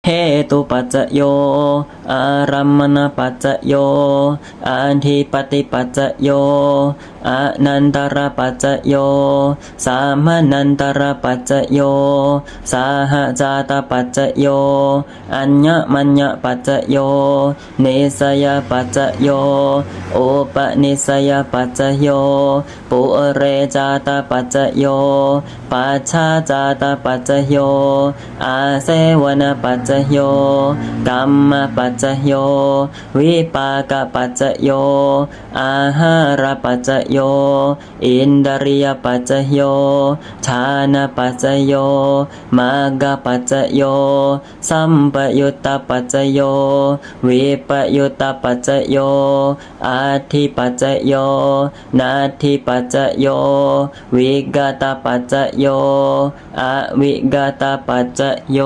ເຫຕຸປັດຈະໂຍ ອາລັມມະນະປັດຈະໂຍ ອະທິປະຕິປັດຈະໂຍ ອະນັນຕະລະປັດຈະໂຍ ສາມະນັນຕະລະປັດຈະໂຍ ສະຫະຈາຕະປັດຈະໂຍ ອັນຍະມັນຍະປັດຈະໂຍ ນິສະຍະປັດຈະໂຍ ອຸປະນິສະຍະປັດຈະໂຍ ປຸເຣຈາຕະປັດຈະໂຍ ປັດຊາຈາຕະປັດຈະໂຍ ອາເສວະນະປັດຈະໂຍ ກຳມະປັດຈະໂຍ ວິປາກະປັດຈະໂຍ ອາຫາລະປັດຈະໂຍ ອິນດະລິຍະປັດຈະໂຍ ຖານະປັດຈະໂຍ ມັກກະປັດຈະໂຍ ສຳປະຍຸດຕະປັດຈະໂຍ ວິປະຍຸດຕະປັດຈະໂຍ ອັດຖິປັດຈະໂຍ ນັດຖິປັດຈະໂຍ ວິກະຕະປັດຈະໂຍ ອະວິກະຕະປັດຈະໂຍ.